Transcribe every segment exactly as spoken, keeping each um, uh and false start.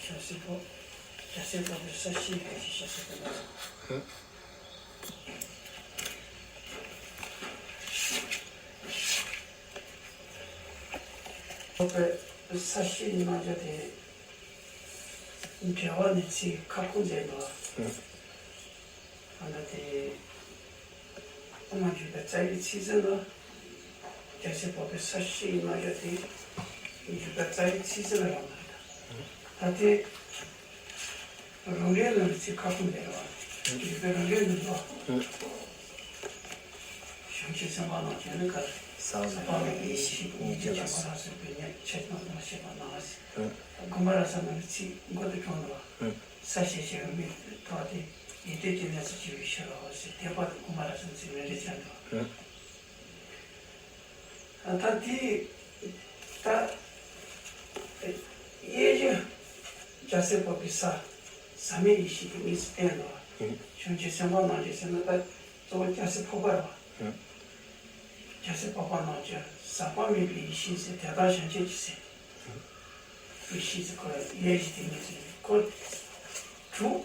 རྒྱལ་སྲས་འཕགས་རྒྱལ་སྲས་འཕགས་པའི་ས་གཞི་ཡི་གེ་ཅེས་བྱ་སྲིད་པ་ན། འཕགས་པའི་ས་གཞི་ཡི་རྣམ་གཞག་དེ་འགྲེལ་པ་ནས་ཚིག་ཁ་སྐོང་མཛད་འདུག། ཨ་ནི་དེ། ཨ་མ་འཇུག་པའི་རྩ་བའི་ཚིག་ཟིན་ལ། རྒྱལ་སྲས་འཕགས་པའི་ས་གཞི་ཡི་རྣམ་གཞག་དེ། འཇུག་པའི་རྩ་བའི་ཚིག་ཟིན་ལ་ཡོང་བ་རེད། ད་དེ། རང་འགྲེལ་ནང་གི་ཚིག་ཁ་སྐོང་དེ་རེད་བ། འཇུག་པའི་རང་འགྲེལ་ནང་དུ། བྱང་ཆུབ་སེམས་དཔའ་རྣམས་ཀྱི་ནི་ག་ཟག་མེད་པའི་ཡེ་ཤེས་ཉིད་ཀྱིས་བྱམས་པ་ལ་སོགས་པའི་ཉེར་ཆ་རྣམས་བཤད་པ་ན། དགོངས་པ་རབ་གསལ་ནང་གི་ཚིག་མགོ་དེ་དྲངས་འདུག་བ། ས་ཞེས་བྱ་བའི་མིང་དེ་ཐོགས་ཏེ་ཡིད་བརྟན་གྱི་གནས་སུ་གྱུར་པའི་ཕྱིར་རོ་ཞེས་དེ་བར་དུ་དགོངས་པ་རབ་གསལ་ཚིག་མི་འགྲེལ་བྱ་འདུག། ད་དེ་ད་དབྱེ་གཞི་རྒྱལ་སྲས་འཕགས་པའི་ས་ཟག་མེད་ཡེ་ཤེས་ཀྱི་གནས་སུ་བསྟན་འདུག། བྱང་ཆུབ་སེམས་དཔའ་རྣམས་ཀྱི་ཟེར་ན་ད་གཙོ་བོ་རྒྱལ་སྲས་འཕགས་པ་རེད་བ། རྒྱལ་སྲས་འཕགས་པ་རྣམས་ཀྱི་ཟག་པ་མེད་པའི་ཡེ་ཤེས་ཟེར་དེ་དག་བྱང་ཆུབ་ཀྱི་སེམས། ཡེ་ཤེས་ཟེར་ཁོ་ཡེ་ཤེས་དེ་ཉིད་ཟེར་ཁོ། དྲུག་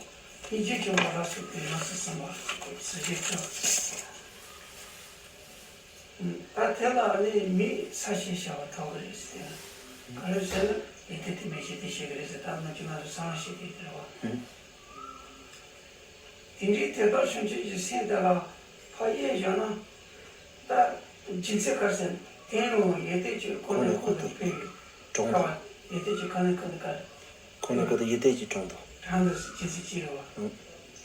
སྙིང་རྗེ་སྐྱེ་བོ་ལ་སོགས་པའི་ཡང་སྲིད་གསུམ་པ་ཟེར་ཁོ་ཟེར་གྱི་ཁྱོད། ད་དེ་ལ་ནི་མིང་ས་ཞེས་བྱ་བ་ཐོགས་ཀྱི་རེད་ཟེར་ན། ག་རེ་ཟེར་ན་ཡིད་བརྟན་དེ་མི་ཤེས་དེ་ཤེས་ཀྱི་རེད་ཟེར་ད་ནང་གི་ང་ཚོ་ས་ཞེས་དེ་དེ་རེད་བ། དེ་འདྲའི་དེ་དག་བྱང་ཆུབ་ཀྱི་སེམས་དེ་ལ་ཕར་དབྱེ་བཞག་ན། ད་རྒྱུ་མཚན་ག་རེ་ཟེར་ན་དེ་ཡང་ཡིད་བརྟན་གྱི་ཁོ་ནས་ཁོ་ནས་འཕེལ་བའི་དྲང་པོ། ཡིད་བརྟན་གྱི་ཁ་ནས་ཁ་ནས་ག་རེ། ཁོ་ནས་ཁོ་ནས་ཡིད་བརྟན་གྱི་དྲང་དུ། དྲང་དུ་རྒྱུ་མཚན་གཅིག་རེད་བ།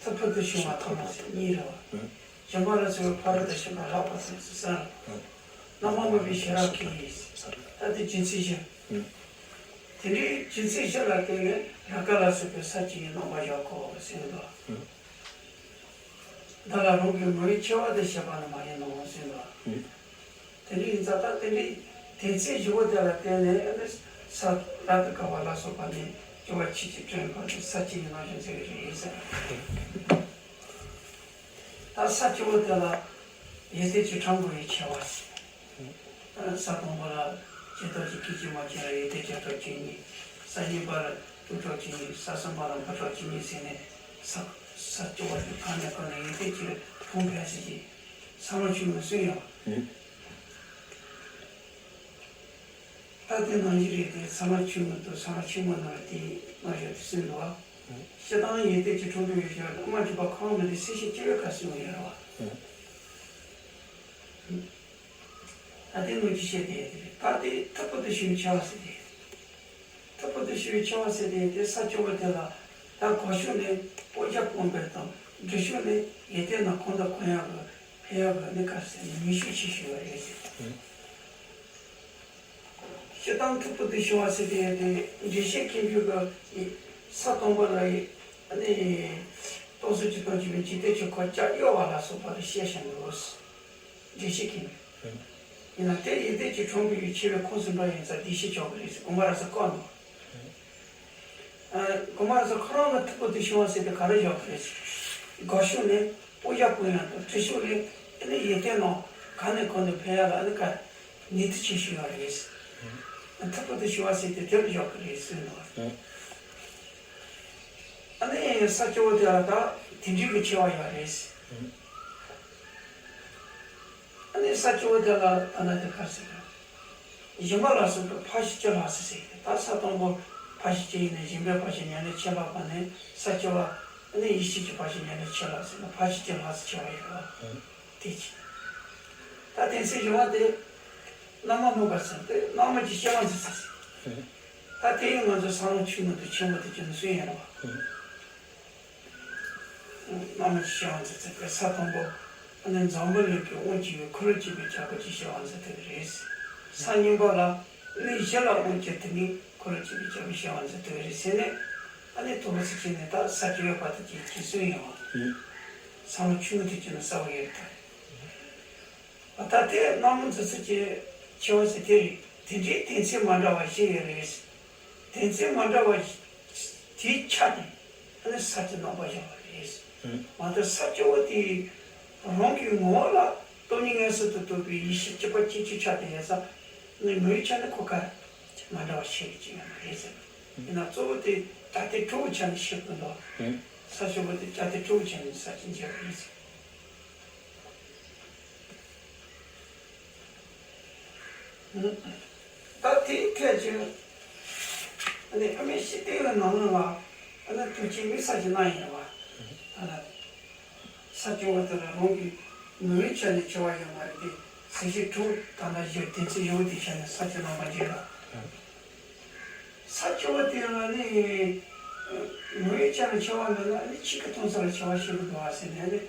ཐུབ་ཕུལ་དུ་བྱུང་བ་ཐོག་མ་ཟེར་གཉིས་རེད་བ། བྱམས་པ་ལ་སོགས་པའི་ཕ་རོལ་ཏུ་ཕྱིན་པ་ལྷག་པར་སེམས་སུ་གསལ། རྣམ་པར་སྨིན་པའི་ཤེས་རབ་ཀྱིས། ད་དེ་རྒྱུ་མཚན་བཞི། དེ་འདྲའི་རྒྱུ་མཚན་བཞི་ལ་བརྟེན་ནས་རཱ་ག་ལ་སོགས་པའི་ས་བཅུ་ཡི་རྣམ་པར་བཞག་གོ་ཟེར་འདུག། འདི་ལ་རང་གི་ངོ་བོའི་ཆེ་བ་དེ་བཤད་པ་ནི་མ་ཡིན་ནོ་ཟེར་འདུག། དེ་འདྲའི་ཡིན་ཙང་ད་དེ་འདྲའི་དོན་ཚན་བཞི་པོ་དེ་ལ་བརྟེན་ནས་ཨ་ནི་ས་རཱ་ཏི་ཀ་པ་ལ་སོགས་པ་ནས་སྐྱེ་བ་ཆེ་ཆེ་བསྐྲུན་པ་དེ་ས་བཅུ་ཡི་རྣམ་གཞག་མཛད་ཀྱི་རེད་ཟེར། ད་ས་བཅུ་པོ་དེ་ལ་ཡིད་བརྟན་གྱི་གྲངས་དགུ་ཡི་ཆེ་བ་ཞིག། ས་དང་པོ་ལ་ཇི་ལྟར་གྱི་སྐད་ཅིག་མ་སྐྱེས་ལ་ཡིད་བརྟན་བྱ་གྲོགས་བཅུ་གཉིས། ས་གཉིས་པ་ལ་དུག་གྲོགས་བཅུ་གཉིས། ས་གསུམ་པ་ལ་འབུ་གྲོགས་བཅུ་གཉིས་ཟེར་ནས་ས་ས་བཅུ་པོ་དེ་གང་ནས་གང་ནས་ཡིད་བརྟན་གྱི་གྲངས་ཕལ་ཆེར་གྱི་ས་མ་ཆུང་ངུ་གསུམ་ཡོད། ད་དེ་ནང་བཞིན་རེད་དེ་ས་མ་ཆུང་ངུ་དང་ས་མ་ཆེན་མོ་ནང་དེ་ནང་བཞིན་དུ་གསུངས་འདུག་བ། སྤྱིར་བཏང་ཡིད་བརྟན་གྱི་གྲངས་དགུ་ཡོད་ཀྱང་ཨ་མ་འཇུག་པ་ཁོ་རང་མི་དེ་སེམས་བསྐྱེད་བཅུ་པའི་ཁ་གསུངས་ཡོད་རེད་བ། ད་དེ་ནང་གི་བཤད་དེ་ཡོད་དེ་རེད། ད་དེ་ཐུབ་པ་དང་ཞི་བའི་ཆེ་བ་ཟེར་དེ། ཐུབ་པ་དང་ཞི་བའི་ཆེ་བ་ཟེར་དེ་དེ་ས་བཅུ་པོ་དེ་ལ་ད་གོ་ཤུགས་ནི་སྤོབས་ཆ་སྤངས་པའི་དང་སྒྲུབ་ཤུགས་ནི་ཡིད་བརྟན་ན་གང་དང་གང་ཡང་གི་ཕན་ཡག་གི་ནི་ག་རེ་ཟེར་ནི་ནུས་ཤུགས་ཆེ་ཤོས་ཡོད་རེད་ཟེར། སྤྱིར་བཏང་ཐུབ་པ་དང་ཞི་བ་ཟེར་དེ་དེ་འགྲེལ་བཤད་མཁན་པོས་ཀྱི་ས་དང་པོ་ལ་ཡི་ནི་སྟོང་གསུམ་གྱི་སྟོང་གཅིག་པའི་འཇིག་རྟེན་གྱི་ཁོ་ཅག་གཡོ་བ་ལ་སོགས་པ་ལ་བཤད་བཞིན་འདུག། འགྲེལ་བཤད་མཁན་པོས། ཡིན་ན་དེ་ཡིད་བརྟན་གྱི་གྲངས་དགུ་ཡི་ཆེ་བའི་ཁོངས་སུ་འགྲོ་ཡིན་ཙང་འགྲེལ་བཤད་ཆོག་གི་རེད་ཟེར་དགོངས་པ་རབ་གསལ་བཀོད་འདུག། དགོངས་པ་རབ་གསལ་ཁོ་རང་ལ་ཐུབ་པ་དང་ཞི་བ་ཟེར་དེ་ག་རེ་བཞག་གི་རེད། དགོངས་ཞུ་ནི་སྤོབས་ཆ་སྤུངས་ཡག་དང་སྒྲུབ་ཤུགས་ནི་ཨ་ནི་ཡིད་བརྟན་ནོ་གང་ནས་གང་དུ་འཕེལ་ཡག་ལ་ཨ་ནི་ག་ནུས་མཐུ་ཆེ་ཤོས་ཡོད་རེད། ཐུབ་པ་དང་ཞི་བ་ཟེར་དེ་དེ་ལ་བཞག་གི་རེད་གསུངས་འདུག། ཨ་ནི་ས་སྐྱོ་བོ་དེ་ལ་ད་དེ་འདྲའི་གི་ཆེ་བ་ཡོད་རེད། ཨ་ནི་ས་བཅུ་པོ་དེ་ལ་ད་ལྟ་དེ་ག་རེ་ཟེར་གི། སྦྱིན་པ་ལ་སོགས་པའི་འཕགས་བཞི་བཅུ་ལྷག་ཟེར་ཟེར་གི། ད་ས་དང་པོ་འཕགས་བཞི་བཅུ་ཡིན་ན་སྦྱིན་པའི་འཕགས་བཞི་ཉེར་ལྔ་ཆེས་ལྷག་པ་ནི་ས་བཅུ་པ་ཨ་ནི་ཡེ་ཤེས་ཀྱི་འཕགས་བཞི་ཉེར་ལྔ་ཆེས་ལྷག་ཟེར་ན་འཕགས་བཞི་བཅུ་ལྷག་ཟེར་ཆེ་བ་ཡོད་རེད་བ། དེ་གཅིག། ད་དེ་ཚེ་སྦྱིན་པ་དེ་རྣམ་པར་སྨིན་པ་ཟེར་དེ་རྣམ་སྨིན་གྱི་སྐྱེ་བ་མཛད་ཟེར་ཟེར། ད་དེ་ཡིན་ང་ཚོ་ས་བོན་ཆུང་ངུ་དང་ཆེན་པོ་དེ་ཅུང་ཟད་ཡིན་རེད་བ། རྣམ་སྨིན་གྱི་སྐྱེ་བ་མཛད་ཚེ་པའི་ས་དང་པོ་ཨ་ནི་འཛམ་བུ་གླིང་གི་དབང་བསྒྱུར་བའི་འཁོར་ལོ་བསྐྱེད་པའི་བྱ་དགའ་ཅིག་སྐྱེ་བ་མཛད་ཐུབ་ཀྱི་རེད། ས་གཉིས་པ་ལ་ཨ་ནི་གཞི་ལ་དབང་བསྒྱུར་དེ་ནི་འཁོར་ལོ་བསྐྱེད་པའི་བྱ་དགའ་སྐྱེ་བ་མཛད་ཐུབ་ཀྱི་རེད་ཟེར་ནས་ཨ་ནི་དོ་རུ་ཚིག་ཅན་ནས་ད་ས་བཅུ་པ་དེ་གཅིག་གཅིག་གསུངས་ཡོང་བ། ས་བོན་ཆུང་ངུ་དེ་གཅིག་ནས་ས་བོན་ཡོད་ད། ད་དེ་རྣམ་སྨིན་མཛད་ཚུལ་གྱི་ཆེ་བ་ཟེར་དེ་རེད། དེ་འདྲའི་དོན་ཚན་མ་འདྲ་བ་བཞི་ཡོད་རེད། དོན་ཚན་མ་འདྲ་བ་དེའི་ཆ་དེ་ཨ་ནི་ས་བཅུ་རྣམ་པར་བཞག་པ་རེད། མ་གཏོགས་ས་བཅུ་པོ་དེ་རང་གི་ངོ་བོ་ལ་སྟོང་ཉིད་མངོན་སུམ་དུ་རྟོགས་པའི་ཡེ་ཤེས་གཅིག་པ་གཅིག་གི་ཆ་དེ་ཡོད་ས་ནི་མོའི་ཆ་ནི་ཁོ་ག་མ་འདྲ་བ་ཆེ་བའི་ཅིག་ཡོད་མ་རེད་ཟེར། ཡིན་ན་གཙོ་བོ་དེ་རྒྱ་སྡེ་དྲུག་གི་ཆ་ནས་ཤེས་དགོས་འདུག་ས་བཅུ་པོ་དེ་རྒྱ་སྡེ་དྲུག་གི་ཆ་ནས་ས་བཅུ་འཇལ་བ་ཡིན་ཟེར། ད་དེའི་ཐད་ཀྱི་ཨ་ནི་ཨ་མའི་ཤེས་ལྡན་གྱི་ནང་ལ་ཨ་ནི་ཐུགས་རྗེ་དམིགས་བསལ་གྱི་གནང་ཡིན་པ། ཨ་ནི་ས་བཅུ་པ་དེ་ལ་རང་གི་ངོ་བོའི་ཆ་ནས་འཆི་བ་ཡོད་མ་རེད་དེ། གཟི་བརྗིད་དྲུག་ད་ལྟ་བཞི་དེ་ཚེ་ཡོད་དེ་ཆ་ནས་ས་བཅུ་རྣམ་པར་འབྱེད་ལ། ས་བཅུ་པ་དེ་ལ་ནི་ངོ་བོའི་ཆ་ནས་འཆི་བ་མེད་ལ་ནི་ཆོས་སྐུ་མཐོང་ཚུལ་ལ་འཆི་བ་ཤེས་ཀྱི་འདུག་ཨ་ཟེར་ནས་ནི།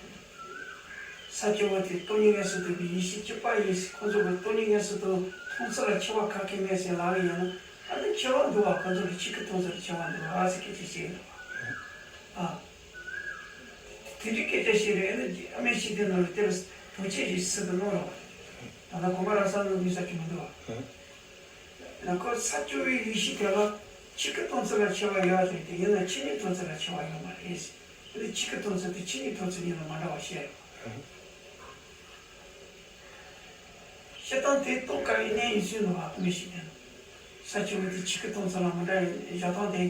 ས་བཅུ་པ་དེ་སྟོང་ཉིད་མངོན་སུམ་དུ་བའི་ཡེ་ཤེས་གཅིག་པ་ཡིན་ཟེར། ཁོང་ཚོ་གི་སྟོང་ཉིད་མངོན་སུམ་དུ་མཐོང་ཚུལ་ལ་འཆི་བ་ག་གེ་མེད་ཟེར་ལབ་ཡིན་ན་ཨ་ནི་འཆི་བ་འདུག་བ། ཁོང་ཚོ་ལ་ཆོས་སྐུ་མཐོང་ཚུལ་ལ་འཆི་བ་འདུག་ཨ་ཟེར་སྐད་ཆ་བཤད་ཡོད་པ། ཨ། དེ་འདྲའི་སྐད་ཆ་བཤད་རེད། ཨ་ནི་ཨ་མའི་ཤེས་ལྡན་ནང་ལ་དེ་ལ་བོད་ཆས་ཞིག་སྲིད་དུ་གནང་རོགས། ད་ལྟ་གོང་མ་ར་ས་ནང་མི་ས་ཆུ་མི་འདུག་བ། ཁོ་ས་བཅུ་པའི་ཡེ་ཤེས་དེ་ལ་ཆོས་སྐུ་མཐོང་ཚུལ་ལ་འཆི་བ་ཡོད་རེད་དེ། ཡིན་ན་ཆོས་ཉིད་མཐོང་ཚུལ་ལ་འཆི་བ་ཡོད་མ་རེད། ཆོས་སྐུ་མཐོང་ཚུལ་དེ་ཆོས་ཉིད་མཐོང་ཚུལ་གཉིས་ལ་མ་འདྲ་བ་བཤད་ཡོད། བཤད་སྟངས་དེ་རྟོགས་དཀའ་བའི་གནས་ཡིན་ཚུལ་ནོ་བ། དམིགས་བཤད་དེ་ནི་ས་བཅུ་པོ་དེ་ཆོས་སྐུ་མཐོང་ཚུལ་ལ་མ་འདྲ་བའི་བཞག་སྟངས་དེ་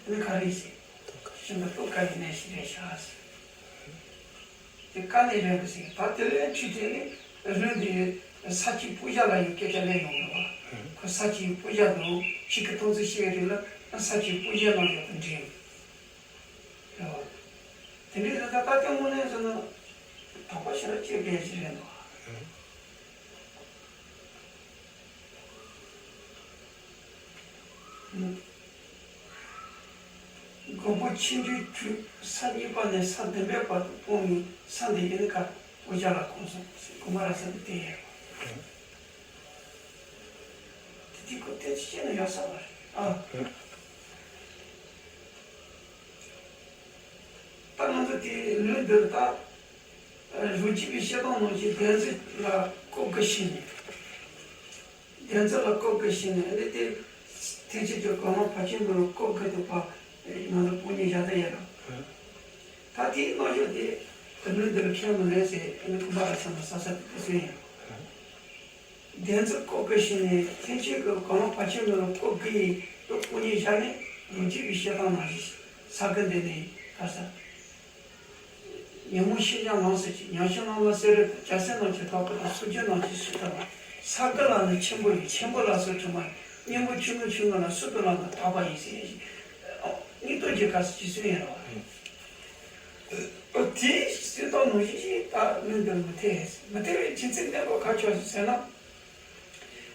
ནི་ག་རེ་ཡིན་ཟེར། ཤིན་ཏུ་རྟོགས་དཀའ་བའི་གནས་ཤིག་རེད་ཤག་ཟེར། དེ་དཀའ་གནད་རེད་པ་ཟེར། ད་དེ་ལས་ཆོས་དེ་ནི་རུང་དེ་ས་བཅུའི་དཔེ་ཆ་ལ་ཡང་སྐད་ཆ་ལས་ཡོང་འདུག་བ། ཁོ་ས་བཅུའི་དཔེ་ཆ་དང་ཆོས་སྐུ་མཐོང་ཚུལ་བཤད་རེད་ལ་ས་བཅུའི་དཔེ་ཆ་ནང་ཡོད་པ་འདྲ་ཡོད། རེད་བ། དེ་འདྲའི་ལས་ཀ་ད་ལྟ་དངོས་གནས་ཟེར་ན་དོགས་པ་ཞེ་དྲག་སྐྱེ་བའི་གཞི་རེད་འདུག་བ། མགོན་པོ་ཆེན་པོའི་དུས་ས་གཉིས་པ་ནས་ས་བདུན་པའི་བར་དུ་སྤོང་ནས་ས་འདི་ཡིན་ཁར་འོ་ཇ་ལ་གོམས་སོང་ཟེར། གོ་མ་ར་ས་འདི་བསྟན་ཡོད་པ། དེ་དུས་ཁོ་ཐེངས་གཅིག་ནས་ཡོད་ས་མ་རེད་ཨ། ད་ང་ཚོ་དེ་ལུས་འདིར་ད་རང་རྒྱུད་པའི་བཤད་སྟངས་ནང་བཞིན་བདེན་རྫུན་ལ་ལྐོག་གུ་ཤེས་ནས། བདེན་རྫུན་ལ་ལྐོག་གུ་ཤེས་ནས་ཨ་ནི་དེ་ཐེག་ཆེན་གྱི་གོ་ལོང་བར་ཆད་མེད་ལ་ལྐོག་གུ་དུ་བ་ང་ཚོ་སྤོང་ཉེན་བཞག་ད་ཡོད་ར། ད་དེའི་རྣམ་གཞག་དེ་ལུས་འདིར་མཁན་མི་ལས་ཟེར་ཨ་ནི་གོ་མ་ར་ས་ན་ས་ས་དེ་དེ་སུན་ཡང་། བདེན་རྫུན་ལྐོག་གུ་ཤེས་ནས་ཐེག་ཆེན་གྱི་གོ་ལོང་བར་ཆད་མེད་ལ་ལྐོག་གུ་ཡིས་ལྐོག་གུ་ཉིད་བཞག་ནས་རང་རྒྱུད་པའི་བཤད་སྟངས་ནང་བཞིན་ས་གི་འདི་ནས་ག་ས། ཉོན་མོངས་ཤེས་བྱ་ལམ་སེལ་གྱི། མྱང་བྱ་རྣམས་ལ་བསེ་རུ་དང་། བྱ་སེམས་རྣམས་ཀྱི་དག་པ་དང་། སོ་སྐྱེ་རྣམས་ཀྱི་སུ་དག་པ། ས་གི་ལ་ནི་ཆེན་པོ་ཡིན། ཆེན་པོ་ལ་སོགས་དྲི་མ་ཡིན། སྙིང་པོ་ཆུང་ངུ་ཆུང་ངུ་ལ་སུ་དག་ལ་ནི་དག་པ་ཡིན་ཟེར་ཡིན། ཨ་སྙིང་སྟོབས་ཀྱི་སྐབས་སུ་ཅི་གསུང་ཡིན་རོ། ཨོ་དེའི་སྲིད་དོན་ནང་བཞིན་ཞིག་ད་ལུས་འདིར་མི་ཐེ། མི་ཐེ་བའི་རྒྱུ་མཚན་གནད་འགག་ག་ཆགས་སོང་ཟེར་ན།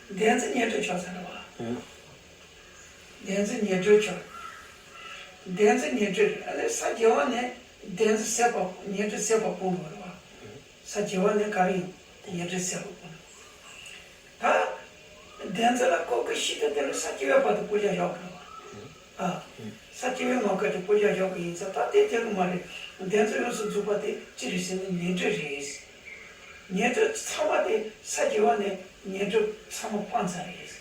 བདེན་རྫུན་ཉོན་སྒྲིབ་ཆགས་ཚར་བ། བདེན་རྫུན་ཉོན་སྒྲིབ་ཆགས། བདེན་རྫུན་ཉོན་སྒྲིབ་རེད། ཨ་ནི་ས་བརྒྱད་པ་ནས་བདེན་རྫུན་ཟད་པ་ཉོན་སྒྲིབ་ཟད་པ་སྤོང་དགོས་རེད་བ། ས་བརྒྱད་པ་ནས་ག་རེ་ཡིན་ཉོན་སྒྲིབ་ཟད་པ་སྤོང་དགོས། ད་བདེན་རྫུན་ལ་ལྐོག་གི་ཤེས་དུས་དེ་ནི་ས་བརྒྱད་པའི་བར་དུ་བསྐོ་བཞག་བཞག་དགོས་རེད་བ། ཨ། ས་བརྒྱད་པའི་ངང་སྐབས་ཀྱི་བསྐོ་བཞག་བཞག་གི་ཡིན་ཙང་ད་དེ་དེ་རུ་མ་རེད། བདེན་རྫུན་ཡོངས་སུ་རྫོགས་པ་དེ་ཅི་རེད་ཟེར་ན་ཉོན་སྒྲིབ་རེད། ཉོན་སྒྲིབ་ཚང་མ་དེ་ས་བརྒྱད་པ་ནས་ཉོན་སྒྲིབ་ཚང་མ་སྤངས་ཚར་རེད།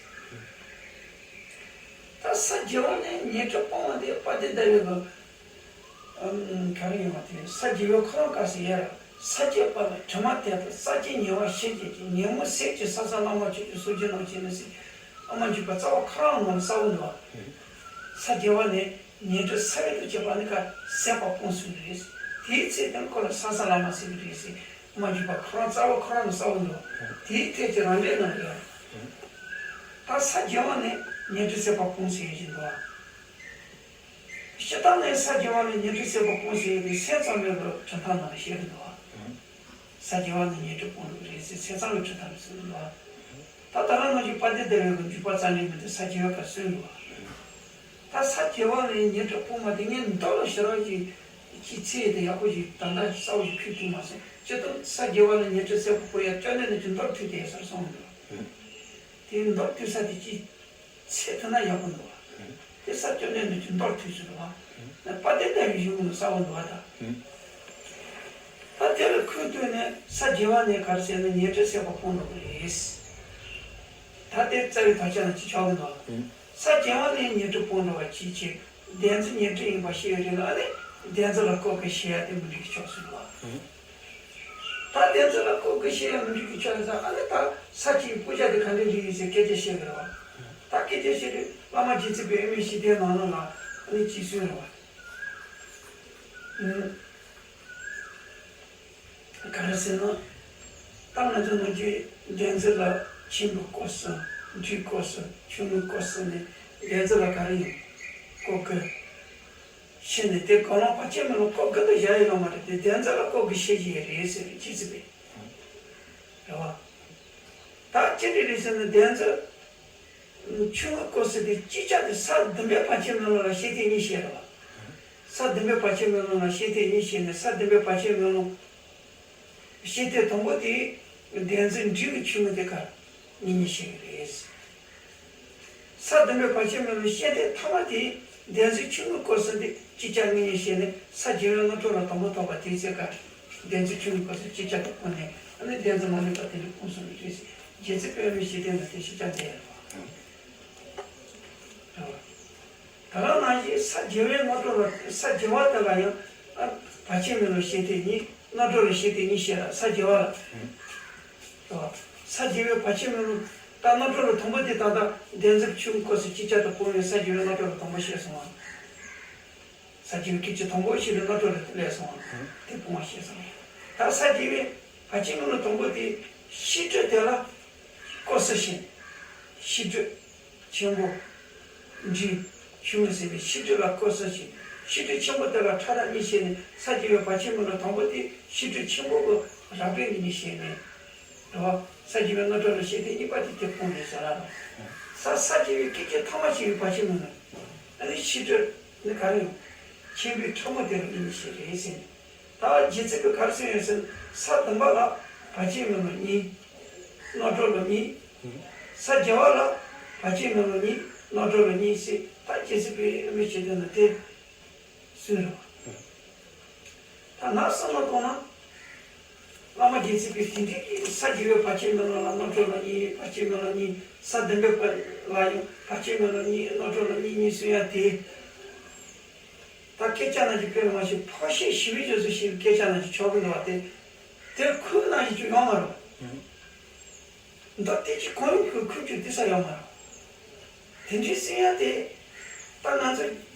ད་ས་བརྒྱད་པ་ནས་ཉོན་སྒྲིབ་སྤངས་པ་དེ་དཔལ་ལྡན་ཟླ་བའི་གི་ག་རེ་ཡོང་བ་དེ་ས་བརྒྱད་པའི་ཁོ་རང་སྐབས་སུ་ཡོད་ར། ས་བརྒྱད་པ་ལ་དྲི་མ་དེ་དག་རྩ་བཅད་ཉེ་བར་ཞི་བྱེད་ཅིང་། ཉོན་མོངས་སེལ་ཅིང་ས་གསང་བླ་མ་མཆོག་གི་སོ་སྐྱེ་རྣམས་བྱས་ནས་ཟེར། ཨ་མ་འཇུག་པ་རྩ་བ་ཁོ་རང་ངོ་ལ་གསལ་བོ་འདུག་བ། ས་བརྒྱད་པ་ནས་ཉོན་སྒྲིབ་ས་བོན་དུ་བྱས་པ་ནི་ཀ་ཟད་པ་སྤོང་ཚུལ་རེད། དེའི་ཚེ་དེ་ཁོ་ལ་ས་གསང་བླ་མ་ཟེར་གི་རེད་ཟེར། ཨ་མ་འཇུག་པ་ཁོ་རང་རྩ་བ་ཁོ་རང་ལ་གསལ་བོ་འདུག་དེའི་ཐད་ཀྱི་རང་འགྲེལ་ནང་ཡོད། ད་ས་བརྒྱད་པ་ནས་ཉོན་སྒྲིབ་ཟད་པ་སྤོང་ཚུལ་ཡོད་བཞིན་འདུག་བ། སྤྱིར་བཏང་ནས་ས་བརྒྱད་པ་ལ་ཉོན་སྒྲིབ་ཟད་པ་སྤོང་ཟེར་ཡས་དེ་སེམས་ཙམ་པའི་ལོ་གྲུབ་མཐའ་ནང་ལ་བཤད་ཀྱི་འདུག་བ། ས་བརྒྱད་པ་ལ་ཉོན་སྒྲིབ་སྤོང་ཐུབ་ཀྱི་རེད་ཟེར་སེམས་ཙམ་པའི་གྲུབ་མཐའ་ལ་གསུངས་འདུག་བ། ད་ད་རང་ནང་བཞིན་དཔལ་ལྡན་ཟླ་བའི་གི་འཇུག་པ་རྩ་འགྲེལ་མི་འདི་ས་བརྒྱད་པའི་སྐབས་གསུངས་འདུག་བ། ད་ས་བརྒྱད་པ་ལ་ཉོན་སྒྲིབ་སྤོང་བ་དེ་ངས་མདོ་ལ་ཞེ་དྲག་ཅིག་ཅིག་ཚིག་དེ་ཡག་པོ་ཞིག་ད་ལྟ་གསལ་བོ་ཞིག་ཁུལ་ཐུབ་མ་སོང་། སྤྱིར་བཏང་ས་བརྒྱད་པ་ལ་ཉོན་སྒྲིབ་ཟད་པ་སྤོང་ཡ་སྐྱབས་གནས་རྣམས་ཀྱི་མདོར་བསྡུས་ཏེ་ཡོད་སར་གསུངས་འདུག་དེའི་མདོར་བསྡུས་ས་དེ་ཅིག་ཚད་མཐུན་ན་ཡག་པོ་འདུག་བ། དེ་ས་སྐྱབས་གནས་རྣམས་ཀྱི་མདོར་བསྡུས་སུ་འདུག་བ། དཔལ་ལྡན་ཟླ་བའི་གཞུང་ལ་གསལ་བོ་འདུག་བ་ད། ད་དེ་ལ་ཁུངས་བཏུན་ནས་ས་བརྒྱད་པ་ནས་ག་རེ་ཟེར་ན་ཉོན་སྒྲིབ་ཟད་པ་སྤོང་འགྲོ་གི་རེད། ད་དེ་རྩ་བའི་དོན་ཆ་ནང་ཅི་ཆགས་ཀྱི་འདུག་ས་བརྒྱད་པ་ནས་ཉོན་སྒྲིབ་སྤོང་འགྲོ་བ་ཅིའི་ཕྱིར། བདེན་རྫུན་ཉོན་སྒྲིབ་ཡིན་པ་ཤེས་ཡོད་རེད་ལ་ཨ་ནི་བདེན་རྫུན་ལ་ལྐོག་གི་ཤེས་ཡ་དེ་མི་འགྲིག་གི་ཕྱོགས་སུ་འདུག་བ། ད་བདེན་རྫུན་ལ་ལྐོག་གི་ཤེས་ཡ་མི་འགྲིག་གི་ཕྱོགས་ལ་ས་ཨ་ནི་ད་ས་བཅུའི་དཔེ་ཆ་དེ་ག་འདྲ་རིགས་ཡིན་ཟེར་སྐད་ཆ་བཤད་གི་རེད་བ། ད་སྐད་ཆ་བཤད་དུས་བླ་མ་རྗེ་བཙུན་པའི་དབུ་མའི་ཞི་བདེའི་ནང་ལོགས་ལ་ཨ་ནི་གཅིག་གསུངས་རེད་བ། ཨུམ། ག་རེ་ཟེར་ན། ད་ང་ཚོ་ནམ་རྒྱུན་བདེན་རྫུན་ལ་ཆེན་པོའི་སྐོར་གསུངས། འབྲིང་སྐོར་གསུངས། ཆུང་ངུའི་སྐོར་གསུངས་ནས་བདེན་རྫུན་ལ་ག་རེ་ཡིན་སྐོར་གི་ཤེས་ནས། དེ་གང་རུང་བར་ཆད་མེད་ལ་སྐོར་གི་འདུག་བཞག་ཡོད་ལ་མ་རེད། དེ་བདེན་རྫུན་ལ་སྐོར་གི་ཤེས་ཀྱི་རེད་ཟེར་རྒྱུ་ཟིག་རེད། རེད་བ། ད་ཅི་འདྲ་རེད་ཟེར་ན། བདེན་རྫུན་ཆུང་ངུ་སྐོར་ཟེར་དེ་སྤྱི་ཆ་དེ་ས་བདུན་པའི་བར་ཆད་མེད་ལམ་ལ་ཤེས་ཐེངས་གཉིས་བཤད་རེད་བ། ས་བདུན་པའི་བར་ཆད་མེད་ལམ་ལ་ཤེས་ཐེངས་གཉིས་བཤད་ནས། ས་བདུན་པའི་བར་ཆད་མེད་ལམ་ཤེས་ཐེངས་དང་པོ་དེ་བདེན་རྫུན་འབྲིང་གི་ཆུང་ངུ་དེ་ག་གཉིས་གཉིས་བཤད་ཀྱི་རེད། ས་བདུན་པའི་བར་ཆད་མེད་ལམ་ཤེས་ཐེངས་མཐའ་མ་དེ་བདེན་རྫུན་ཆུང་ངུ་སྐོར་ཟེར་དེ་སྤྱི་ཆ་གཉིས་གཉིས་བཤད་ནས། ས་བརྒྱད་པའི་རྣམ་གྲོལ་ལ་དང་པོ་ཐོབ་པ་དེའི་ཚེ་ག་བདེན་རྫུན་ཆུང་ངུ་སྐོར་ཟེར་སྤྱི་ཆ་དེ་སྤོང་ནས། ཨ་ནི་བདེན་རྫུན་མ་ལུས་པ་དེ་འདྲ་སྤོང་གསུངས་པའི་དུས་སུ། རྗེ་བཙུན་པའི་དབུ་མའི་ཞི་བདེའི་ནང་དེ་ཤེས་བྱ་འདི་ཡིན་པ། ད་ག་ནང་བཞིན་ས་བརྒྱད་པའི་རྣམ་གྲོལ་ལ། ས་བརྒྱད་པ་དེ་ལ་ཡང་ཨ་བར་ཆད་མེད་ལམ་ཤེས་ཐེངས་གཉིས། རྣམ་གྲོལ་ལ་ཤེས་ཐེངས་གཉིས་བཤད་ལ། ས་བརྒྱད་པ་ལ། ཨ་ས་བརྒྱད་པའི་བར་ཆད་མེད་ལམ། ད་རྣམ་གྲོལ་ལ་དང་པོ་དེ་ད་ལྟ་བདེན་རྫུན་ཆུང་ངུ་སྐོར་ཟེར་སྤྱི་ཆ་དེ་སྤོང་བའི་ས་བརྒྱད་པའི་རྣམ་གྲོལ་ལ་དང་པོ་བཤད་སོང་བ། ས་བརྒྱད་པའི་སྐད་ཅིག་དང་པོ་ཤེས་པའི་རྣམ་གྲོལ་ལ་སླེབས་སོང་བ། དེ་སྤོང་བ་བཤད་སོང་། ད་ས་བརྒྱད་པའི་བར་ཆད་མེད་ལམ་དང་པོ་དེ་ཤེས་སྒྲིབ་དེ་ལ་སྐོར་ཟེར་ཞིང་། ཤེས་སྒྲིབ་ཆེན་པོ། འབྲིང་། ཆུང་ངུ་ཟེར་བའི་ཤེས་སྒྲིབ་ལ་སྐོར་ཟེར་ཞིང་། ཤེས་སྒྲིབ་ཆེན་པོ་དེ་ལ་ཕྲ་རགས་གཉིས་བཤད་ནས། ས་བརྒྱད་པའི་བར་ཆད་མེད་ལམ་དང་པོ་དེ་ཤེས་སྒྲིབ་ཆེན་པོ་གི་རགས་པའི་གཉིས་གཉིས་བཤད་ནས། རེད་བ། ས་བརྒྱད་པའི་རྣམ་གྲོལ་ལ་ཤེས་ཐེངས་གཉིས་པ་དེ་དེ་སྤོང་ནས་ཟེར་ལ། ས་ས་བརྒྱད་པའི་སྐད་ཅིག་ཐ་མ་ཞིག་གི་བར་ཆད་མེད་ལམ། ཨ་ནི་ཤེས་སྒྲིབ་ནི་ག་རེ་ཡོང་། ཆེན་པོའི་ཕྲ་མོ་དེ་ལ་གཉིས་གཉིས་བཤད་རེད་ཟེར་ནས། ད་རྗེ་བཙུན་གྱིས་ག་རེ་གསུངས་ཡོད་ཟེར་ན། ས་བདུན་པ་ལ་བར་ཆད་མེད་ལམ་གཉིས། རྣམ་གྲོལ་ལམ་གཉིས། ས་བརྒྱད་པ་ལ་བར་ཆད་མེད་ལམ་གཉིས། རྣམ་གྲོལ་ལམ་གཉིས་ཟེར། ད་རྗེ་བཙུན་པའི་དབུ་མའི་ཞི་བདེའི་ནང་དེ་གསུངས་རེད་བ། ད་ང་བསམ་བློ་གཏོང་ན། བླ་མ་རྗེ་བཙུན་པས་དེ་འདྲའི་ས་བརྒྱད་པའི་བར་ཆད་མེད་ལམ་ལ་རྣམ་གྲོལ་ལམ་གཉིས། བར་ཆད་མེད་ལམ་གཉིས། ས་བདུན་པའི་བར་ལ་ཡང་བར་ཆད་མེད་ལམ་གཉིས། རྣམ་གྲོལ་ལམ་གཉིས་གཉིས་གསུང་ཡ་དེ། ད་སྐད་ཆ་ནང་བཞིན་དཔེར་མ་ཞིག་ཕག་ཤེད་ཞི་བའི་རྗེས་སུ་ཞེས་པའི་སྐད་ཆ་ནང་བཞིན་ཆོག་གི་འདུག་བ། དེ་དེ་ཁོའི་ནང་བཞིན་ཅིག་ཡོང་མ་རེད། མདོ་སྡེ་གཅིག་གང་ཡིན་ཁོའི་ཁུངས་ཀྱི་དེ་ས་ཡོང་མ་རེད། དེ་འདྲའི་གསུང་ཡ་དེ། ད་ང་ཚོ་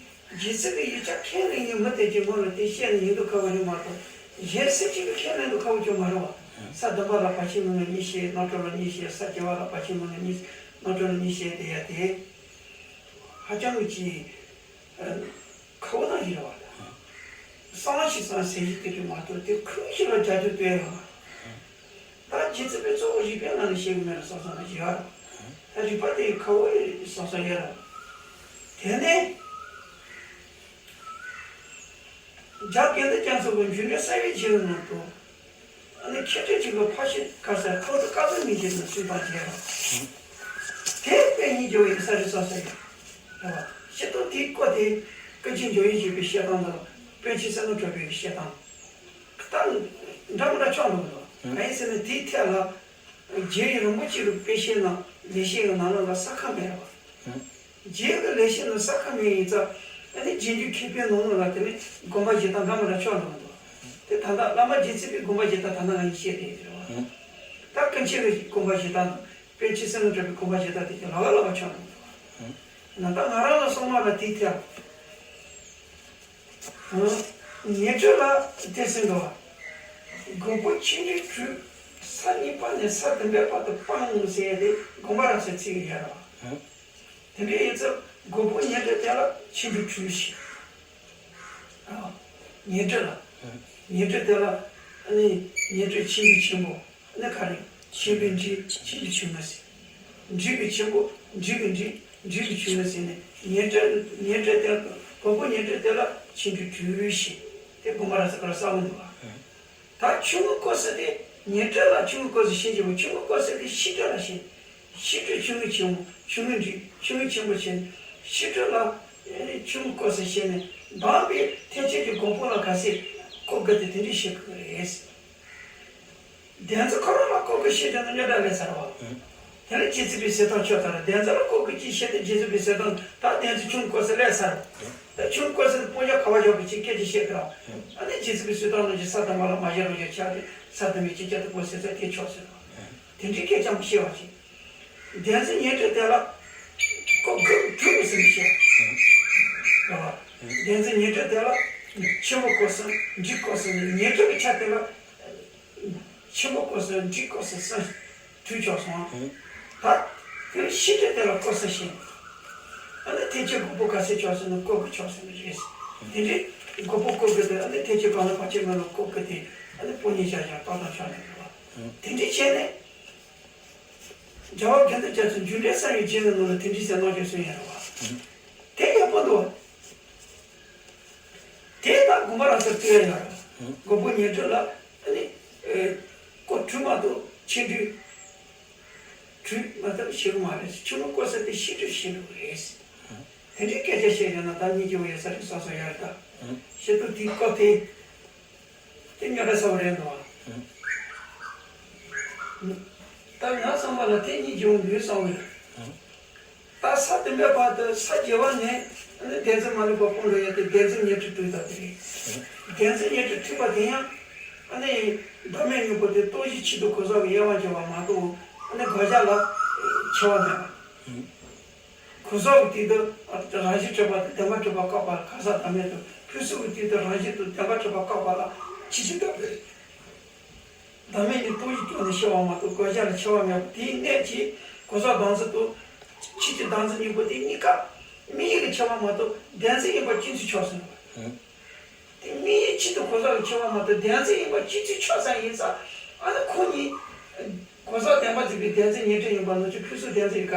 རྗེ་བཙུན་གྱི་ཡིག་ཆ་ཁས་ལེན་མཁན་མི་དེ་གྱི་ངོ་ལ་དེ་བཤད་ན་ཡིན་དུ་ཁ་བ་རེད་མ་གཏོགས། གཞན་སུ་གཅིག་གིས་ཁས་ལེན་དུ་ཁ་བ་ཅིག་མ་རེད་བ། ས་བདུན་པ་ལ་བར་ཆད་མེད་ལམ་གཉིས་བཤད། རྣམ་གྲོལ་ལམ་གཉིས་བཤད། ས་བརྒྱད་པ་ལ་བར་ཆད་མེད་ལམ་གཉིས། རྣམ་གྲོལ་ལམ་གཉིས་བཤད་དེ་ཡ་དེ། ཧ་ཅང་གི་ཅིག་ཁ་བོ་ནང་བཞིན་རེད་བ། ད་གསང་བ་ཞིག་གསང་ཟེར་གྱི་དེ་རེད་མ་གཏོགས། དེ་ཁུངས་ཞིག་ལ་རྒྱ་ཆེ་དོན་ཡོད་མ་རེད། ད་རྗེ་བཙུན་པས་གཙོ་བོ་རིགས་པའི་ངང་ནས་བཤད་གི་མེད་ལ་སོ་སོ་ན་བཞི་བ་རེད། ད་རིགས་པ་དེ་ཁ་བོ་རེད་སོ་སོ་ཡོད་རེད། དེ་ནས་རྒྱ་དགེ་འདུན་རྒྱ་མཚོ་གི་འཇུག་ངོགས་གསལ་བའི་རྒྱན་ནང་དུ། ཨ་ནི་མཁས་གྲུབ་ཅིག་གི་ཕ་ཤུལ་ག་ས་ཐོག་ཏུ་བཀའ་སྩལ་མི་བྱེད་ན་སུས་དང་བྱེད་རོགས། དེ་དཔེ་སྙིང་རྗེ་བོ་ཡིན་ས་རེད་བསམ་ས་ཡོད། རེད་བ། བཤད་སྟངས་དེའི་སྐོར་དེ་ཀུན་མཁྱེན་འཇམ་དབྱངས་བཞད་པའི་བཤད་སྟངས་དང་། པཎ་ཆེན་བསམ་གྲུབ་གྲགས་པའི་བཤད་སྟངས་ད་འདྲ་མི་འདྲ་ཆགས་འགྲོ་གི་འདུག་གང་ཡིན་ཟེར་ན། དེའི་ཐད་ལ་རྗེ་རིན་པོ་ཆེ་གི་དཔེ་བཤད་ནང་ལེགས་བཤད་ཀྱི་ནང་ལོགས་ལ་ས་ཁ་མེད་རེད་བ། རྗེ་གི་ལེགས་བཤད་ནང་ས་ཁ་མེད་ཡིན་ཙང་། ཨ་ནི་རྗེས་འཇུག་མཁས་པའི་ནང་ལོགས་ལ་དེ་ནི་དགོངས་པ་བཞེས་སྟངས་འདྲ་མི་འདྲ་ཆགས་འགྲོ་གི་འདུག་དེ་ད་ལྟ་བླ་མ་རྗེ་བཙུན་པའི་དགོངས་པ་བཞེས་སྟངས་ད་ལྟ་ང་གཉིས་བཤད་དེ་རེད་བ། ད་ཀུན་མཁྱེན་གྱི་དགོངས་པ་བཞེས་སྟངས་དང་། པཎ་ཆེན་བསམ་གྲུབ་གྲགས་པའི་དགོངས་པ་བཞེས་སྟངས་དེ་གཉིས་ལ་ལ་ལ་བ་ཆགས་འགྲོ་གི་འདུག་ད་ང་རང་ལ་སོང་ན་ལ་དེའི་ཐད། ཨ། ཉན་ཐོས་ལ་དེ་ཟེར་འདུག་བ། དགོངས་པ་ཆེན་པོའི་གྲུ་ས་གཉིས་པ་ནས་ས་བདུན་པའི་བར་དུ་སྤངས་ཟེར་ཡ་དེ་དགོངས་པ་རབ་གསལ་ཚིག་ཡོད་རེད་བ། དེ་འདྲ་ཡིན་ཙང་དགོངས་པ་ཉན་ཐོས་དེ་ལ་ཆེན་པོའི་གྲུ་ཞེས། ཨ། ཉན་ཐོས་ལ། ཉན་ཐོས་དེ་ལ་ཨ་ནི་ཉན་ཐོས་ཆེན་པོའི་ཆེན་པོ། ཨ་ནི་ག་རེ། ཆེན་པོའི་འབྲིང་། ཆེན་པོའི་ཆུང་ངུ་ཟེར། འབྲིང་གི་ཆེན་པོ། འབྲིང་གི་འབྲིང་། འབྲིང་གི་ཆུང་ངུ་ཟེར་ནས། ཉན་ཐོས། ཉན་ཐོས་དེ། དགོངས་པ་ཉན་ཐོས་དེ་ལ་ཆེན་པོའི་གྲུ་ཞེས། དེ་དགོངས་པ་རབ་གསལ་ཁ་ལ་གསལ་པོ་འདུག་བ། ད་ཆུང་ངུ་སྐོར་ཟེར་དེ། ཉན་ཐོས་ལ་ཆུང་ངུ་སྐོར་ཟེར་ཤེས་ཀྱི་མོ། ཆུང་ངུ་སྐོར་ཟེར་དེ་ཤེས་སྒྲིབ་ལ་ཤེས། ཤེས་སྒྲིབ་ཆུང་ངུ་ཆེན་མོ། ཆུང་ངུ་འབྲིང་། ཆུང་ངུ་ཆེན་པོ་བྱས་ནས། ཤེས་སྒྲིབ་ལ་ཆུང་ངུ་སྐོར་ཟེར་བཤད་ནས། དམ་པའི་ཐེག་ཆེན་གྱི་དགོངས་པ་ལ་ག་ཚད་སྐོར་དགོས་དེ་དེ་འདྲས་བཤད་དགོས་རེད། བདེན་རྫུན་ཁོ་རང་ལ་སྐོར་དགོས་བཤད་དེ་ན་རྙོག་དྲ་ལས་ཚར་བ། དེ་ནས་རྗེ་བཙུན་པའི་གསེར་ཐང་ཆོས་ཐང་རེད། བདེན་རྫུན་ལ་སྐོར་དགོས་ཅིག་བཤད་དེ་རྗེ་བཙུན་པའི་གསེར་ཐང་། ད་བདེན་རྫུན་ཆུང་ངུ་སྐོར་ཟེར་ལས་ཚར་བ། ད་ཆུང་ངུ་སྐོར་ཟེར་དེ་སྤུ་རྒྱག་ག་བ་འཇོག་གི་ཅིག་སྐད་ཅིག་བཤད་གི་ར། ཨ་ནི་རྗེ་བཙུན་པའི་གསེར་ཐང་ནང་གི་ས་དང་མ་ལ་མ་བཞག་རང་བཞག་ཆགས་ཏེ། ས་དང་མའི་ཅིག་ཅར་དུ་སྐོར་ཟེར་ཚད་དེ་ཆོག་ཟེར་བ། དེ་འདྲའི་སྐད་ཆ་མི་བཤད་པ་ཅིག་བདེན་རྫུན་ཉན་ཐོས་དེ་ལ་ སྐོར་དགུ་དྲུག་ཟེར་ནས་བཤད། རེད་བ། བདེན་འཛིན་ཉི་ཁྲི་དེ་ལ་ཆེན་པོ་སྐོར་གསུམ་འབྲིང་སྐོར་གསུམ་ནས་ཉི་ཁྲི་གི་ཆ་དེ་ལ། ཆེན་པོ་སྐོར་ས་འབྲིང་སྐོར་ས་གསུམ་དྲུག་ཆགས་སོང་། ད་དེ་ནི་ཤེས་སྒྲིབ་དེ་ལ་སྐོར་ས་ཤེས། ཨ་ནི་ཐེག་ཆེན་དགུ་པོ་ག་ཚད་ཆགས་སོང་ན་སྐོར་དགུ་ཆགས་སོང་ནི་རེད། དེ་འདྲའི་དགུ་པོ་སྐོར་དགུ་དེ་ཨ་ནི་ཐེག་ཆེན་གང་ལ་བར་ཆད་མེད་ལ་སྐོར་དགུ་དེ་ཨ་ནི་སྤོ་ཉེན་བཞག་བཞག་ཏག་ཏག་ཆགས་ནི་རེད་བ། དེ་འདྲའི་བྱས་ནས། རྒྱལ་བ་དགེ་འདུན་རྒྱ་མཚོ་འཇུག་འགྲེལ་གསང་བའི་རྒྱན་གྱི་ནང་ལ་དེ་འདྲའི་ཟེར་གནང་བྱུང་སོང་ཡ་རེད་བ། དེ་ཡག་པོ་འདུག་དེ་ད་དགོངས་པ་རབ་གསལ་བཏོན་ཡ་ཡོད་རེད། དགུ་པོ་ཉི་ཁྲི་ལ་ཨ་ནི་ཨེ་སྐོར་དྲུག་མ་གཏོགས་ཆེ་འབྲིང་དྲུག་མ་གཏོགས་ཤེས་གི་མ་རེད། ཆུང་ངུ་སྐོར་ས་དེ་ཤེས་སྒྲིབ་ཤེས་འགྲོ་གི་རེད། དེ་འདྲའི་སྐད་ཆ་བཤད་ཡོད་ན་ད་སྙིང་རྗེ་བོ་ཡོད་ས་རེད། སོ་སོ་ཡར་ད་ཤེས་ཐུབ་དེའི་སྐོར་དེ། དེ་རྙོག་དྲ་ཚ་བོ་རེད་འདུག་ཨ། ད་ང་བསམ་པ་ལ་དེ་གཉིས་ཀྱི་འོང་དུས་བསམ་གི་རེད། ད་ས་དེ་འབའ་བར་དུ་ས་བརྒྱད་པ་ནས་ཨ་ནི་བདེན་འཛིན་མ་ལུས་པ་སྤོང་འགྲོ་ཡ་དེ་བདེན་འཛིན་ཉི་ཁྲི་དྲུག་ད་དེ་རེད། བདེན་འཛིན་ཉི་ཁྲི་དྲུག་པ་དེ་ཡང་ཨ་ནི་བདག་མེད་སྙིང་པོ་དེ་སྟོང་གཞིའི་ཆེད་དུ་གོ་ས་གི་དབྱེ་བ་འབྱེད་པ་མ་གཏོགས་ཨ་ནི་དགག་བྱ་ལ་འཆེལ་བ་མེད་པ། གོ་ས་གི་སྟེང་དུ་རང་བཞིན་གྲུབ་པ་དང་བདེན་པར་གྲུབ་པ་བཀག་པ་ལ་གང་ཟག་བདག་མེད་དང་། ཕུན་སུམ་གྱི་སྟེང་དུ་རང་བཞིན་དང་བདེན་པར་གྲུབ་པ་བཀག་པ་ལ་ཆོས་ཅན་བདག་མེད། བདག་མེད་ཀྱི་སྟོང་གཞི་སྐྱོན་ནས་ཤེས་པ་མ་གཏོགས་དགག་བྱ་ལ་འཆེལ་བ་མེད་པ། དེའི་གནད་ཀྱིས་གོ་ས་བདག་འཛིན་དང་ཆོས་ཅན་བདག་འཛིན་གཉིས་པོ་དེ་གཉིས་ཀ་དམིགས་ཡུལ་ལ་འཆེལ་བ་མ་གཏོགས་བདེན་འཛིན་ཡིན་པ་གཅིག་མཚུངས་ཆགས་སོང་བ། དེ་དམིགས་ཡུལ་གཅིག་ཏུ་གོ་ས་ལ་འཆེལ་བ་མ་གཏོགས་བདེན་འཛིན་ཡིན་པ་གཅིག་མཚུངས་ཆགས་ཙམ་ཡིན་ཙང་། ཨ་ནི་ཁོ་གཉིས་གོ་ས་བདེན་པར་འཛིན་པའི་བདེན་འཛིན་ཉི་ཁྲི་ཡིན་པ་ནང་བཞིན་ཕུན་སུམ་བདེན་འཛིན་ག་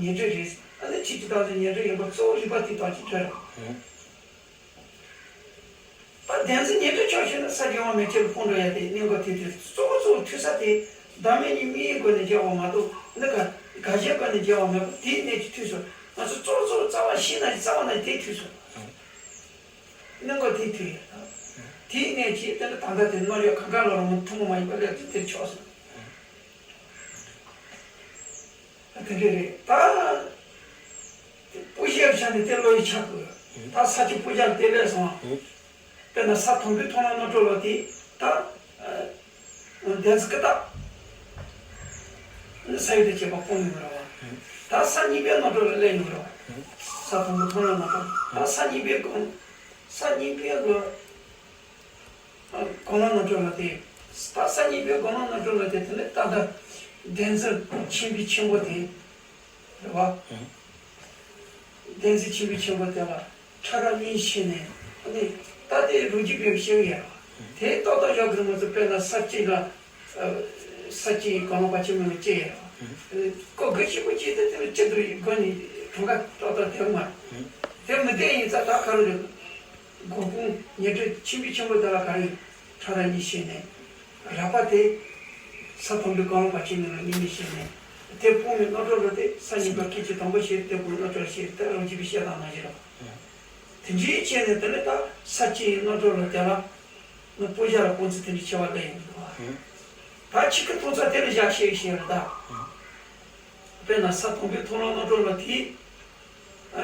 ཉི་ཁྲི་རེད། ཨ་ནི་ཆོས་ཅན་བདག་འཛིན་ཉི་ཁྲི་ཡིན་པ་གཙོ་བོ་རིགས་པ་དེ་དང་གཅིག་འདྲ་རེད། ད་བདེན་འཛིན་ཉི་ཁྲི་ཆགས་ཤེ་ན་ས་བརྒྱད་པ་མན་ཆད་ལ་སྤོང་འགྲོ་ཡ་དེ་གནད་འགག་དེ་དུས་གཙོ་བོ་གཙོ་བོ་མཐུན་ས་དེ་བདག་མེད་གཉིས་དམིགས་ཡུལ་སྒོ་ནས་འཇལ་བ་མ་གཏོགས་འདི་ག་དགག་བྱའི་སྒོ་ནས་འཇལ་བ་མེད་པ་དེའི་གནད་ཀྱིས་མཐུན་སོང་། ང་ཚོ་གཙོ་བོ་གཙོ་བོ་རྩ་བ་ཤེས་ན་རྩ་བ་ན་དེ་མཐུན་སོང་། གནད་འགག་དེ་མཐུན་ཡོད། དེའི་གནད་ཀྱིས་དེ་ནི་ད་ལྟ་དེ་ནོར་ཡོད་གང་ག་ལོ་རང་ཐུན་མོང་མ་ཡིན་པ་ལས་དེ་དེར་ཆགས་སོང་། དེ་འདྲ་རེད་ད། སྤུ་ཞབས་ཆ་ནས་དེ་བློ་ཡི་ཆགས་དགོས། ད་ས་ཆུ་སྤུ་ཞབས་དེ་ལས་སོང་། དཔེར་ན་ས་དང་པོའི་མཐོང་ལམ་རྣམ་གྲོལ་ལ་དེ་ད། བདེན་འཛིན་ཀུན་བརྟགས། ནི་ས་ཡོད་དུ་བྱེད་པ་སྤོང་ཡོང་ར་བ། ད་ས་གཉིས་པའི་རྣམ་གྲོལ་ལ་སླེབས་ཡོང་ར་བ། ས་དང་པོའི་མཐོང་ལམ་རྣམ་གྲོལ། ད་ས་གཉིས་པའི་སྒོམ། ས་གཉིས་པའི་སྒོམ། གོ་ལ་ནོར་འཁྲུལ་ལ་དེ། ད་ས་གཉིས་པའི་གོ་ལ་ནོར་འཁྲུལ་ལ་དེ་དེ་ནི་ད་ལྟ་བདེན་འཛིན་ཆེན་པོའི་ཆེན་པོ་དེ། རེད་བ། བདེན་འཛིན་ཆེན་པོའི་ཆེན་པོ་དེ་ལ་ཕྲ་རགས་གཉིས་ཕྱེ་ནས་ནི་ད་དེ་རང་རྒྱུད་པའི་ཤེས་ཡ། དེ་ཏག་ཏག་བཞག་གི་མ་ཚོ་དཔེར་ན་ས་གཅིག་ལ། ས་གཅིག་གོ་ལ་བར་ཆད་མེད་པ་གཅིག་ཡ། ཀོ་དགུ་གཅིག་པོ་གཅིག་དེ་དེ་ལ་གཅིག་ཏུ་སྒོ་ནས་གྲངས་ཀ་ཏག་ཏག་དེ་མ། དེ་མི་བདེན་ཡིན་ཙང་ད་ག་རེ་རེད། སྒོམ་སྤོང་ཉི་ཁྲི་ཆེན་པོའི་ཆེན་པོ་དེ་ལ་ག་རེ་ཡོད། ཕྲ་རགས་གཉིས་ཕྱེ་ནས། རགས་པ་དེ། ས་དང་པོའི་གོ་ལ་བར་ཆད་མེད་ལ་གཉིས་ནས་ཕྱེ་ནས། དེ་སྤོང་བའི་རྣམ་གྲོལ་ལ་དེ་ས་གཉིས་པ་སྐད་ཅིག་དང་པོ་ཕྱེ་དེ་སྤོང་རྣམ་གྲོལ་ཕྱེ་དེ་རང་རྒྱུད་པའི་བཤད་སྟངས་ནང་བཞིན་རེད། དེ་འདྲའི་བྱས་ནས་དེ་ནས་ད་ས་གཅིག་རྣམ་གྲོལ་ལ་དེ་ལ། ནི་སྤུ་ཞབས་ལ་སྤོང་ཚུལ་དེ་འདྲའི་ཕྱེ་བ་ལས་ཡིན་འདུག་བ། ད་ཆོས་སྐུ་མཐོང་ཚུལ་དེ་ལ་བཞག་ཤེས་ཤེས་རེད་ད། དཔེར་ན་ས་དང་པོའི་མཐོང་ལམ་རྣམ་གྲོལ་ལ་དེ།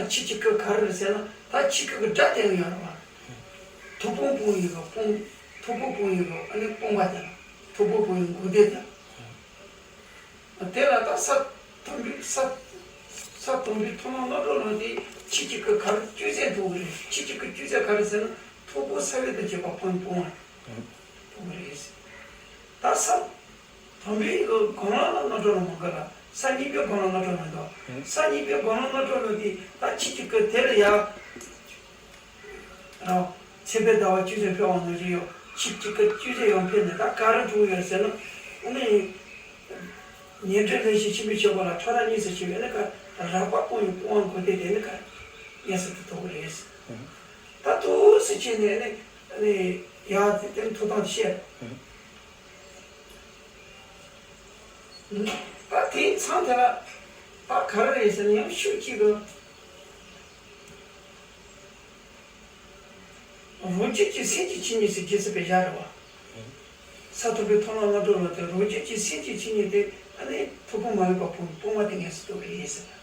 ཆོས་ཀྱི་སྐུ་ག་རེ་རེད་ཟེར་ན་ད་ཆོས་སྐུ་གི་སྒྲ་དེ་ཡང་ཡོད་རེད་བ། ཐུབ་དཔོན་སྤོང་ཡུལ་གྱི་སྤོང་། ཐུབ་དཔོན་སྤོང་ཡུལ་གྱི་ཨ་ནི་སྤོང་བ་དེ་ལ་ཐུབ་དཔོན་སྤོང་ཡུལ་འགོག་བདེན་དེ་ལ། དེ་ལ་ད་ས་དང་པོའི་ས། ས་དང་པོའི་མཐོང་ལམ་རྣམ་གྲོལ་ལ་དེ་ཆོས་ཀྱི་སྐུ་ག་རེ་བཅུ་ཚན་འདུག་གི་རེད། ཆོས་ཀྱི་སྐུ་བཅུ་ཚན་ག་རེ་ཟེར་ན་ཐུབ་དཔོན་ས་བོན་དང་བཅས་པ་སྤོང་སྤོང་བ་འདུག་གི་རེད། ད་ས། དང་པོའི་གོ་ལ་ལ་རྣམ་གྲོལ་ལ་མ་དགོས་ལ། ས་གཉིས་པའི་གོ་ལ་རྣམ་གྲོལ་མི་འདུག་ས་གཉིས་པའི་གོ་ལ་རྣམ་གྲོལ་ལ་དེ་ད་ཆོས་ཀྱི་སྐུ་དེ་ལ་ཡང་། རང་། ཚེ་འཕོས་ཟླ་བ་བཅུ་ཚན་འཕོས་པ་ནང་བཞིན་ཡོད། ཆོས་ཀྱི་སྐུ་བཅུ་ཚན་ཡང་འཕོས་ནས་ད་ག་རེ་བྱུང་ཡོད་ཟེར་ན། ཨ་ནི། ཉན་ཐོས་ལྷན་ཅིག་ཆེན་པོའི་ཆོས་སྐོར་ལ་ཕྲ་རགས་གཉིས་སུ་ཕྱེ་བས་ནི་ག་རགས་པ་སྤོང་བའི་སྤོང་བ་འགོག་བདེན་དེ་ནི་ག་ངེས་སུ་དུ་ཐོབ་ཀྱི་རེད། ད་ཐུགས་སུ་ཆེ་ནས་ནི་ནི་ཡང་དེ་ཐུགས་དམ་བཤད། ད་དེའི་མཚམས་དེ་ལ་ད་ག་རེ་རེད་ཟེར་ན་ཡང་ཤུགས་གཅིག་གི། རང་རྒྱུད་ཀྱི་སེམས་ཀྱི་ཆོས་ཉིད་ཟེར་རྗེས་སུ་དཔེ་བཞག་རེད་བ། ས་དང་པོའི་མཐོང་ལམ་རྣམ་གྲོལ་ལ་དེ་རང་རྒྱུད་ཀྱི་སེམས་ཀྱི་ཆོས་ཉིད་དེ་ཨ་ནི་ཐུབ་དཔོན་མ་ལུས་པ་སྤོང་སྤོང་བ་དེ་ངེས་སུ་དུ་རེད་ཟེར།